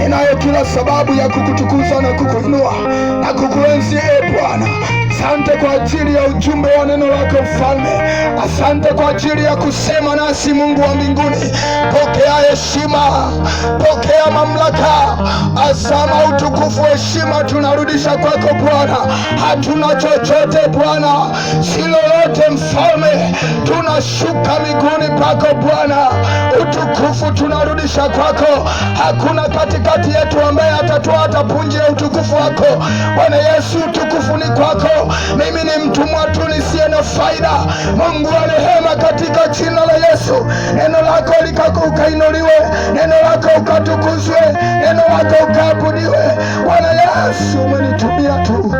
Ninayo kila sababu ya kukutukuza na kukuinua na kukuenzi, e Bwana. Asante kwa ajili ya ujumbe wa neno lako Mfalme. Asante kwa ajili ya kusema nasi, Mungu wa mbinguni. Pokea heshima, pokea mamlaka, azama, utukufu, heshima tunarudisha kwako Bwana. Hatuna chochote Bwana, si lolote Mfalme, tunashuka miguuni pako Bwana, utukufu tunarudisha kwako. Hakuna katikati yetu ambaye atatoa hata punje ya utukufu wako Bwana Yesu, utukufu ni kwako. Mimi ni mtumwa tu nisiye na faida. Mungu wa rehema, katika jina la Yesu, neno lako ukainuliwe, neno lako ukatukuzwe, neno lako ukaabudiwe. Bwana Yesu, umenitumia tu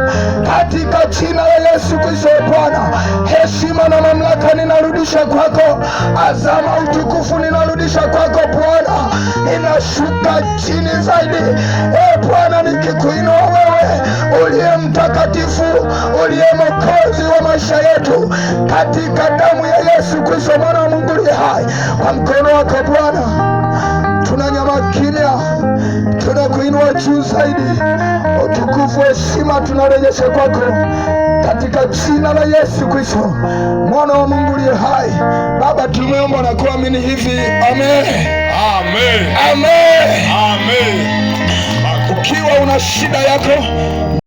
katika jina la Yesu Kristo. Bwana, heshima na mamlaka ninarudisha kwako, azama, utukufu ninarudisha kwako Bwana, ninashuka chini zaidi, e Bwana, nikikuinua wewe uliye mtakatifu, uliye mwokozi wa maisha yetu, katika damu ya Yesu Kristo mwana wa Mungu aliye hai, kwa mkono wako Bwana tunanyama kimya, tunakuinua juu zaidi. Utukufu, heshima tunarejesha kwako katika jina la Yesu Kristo mwana wa Mungu aliye hai. Baba, tumeomba na kuamini hivi, amen. Amen. Amen. Amen. Ukiwa una shida yako,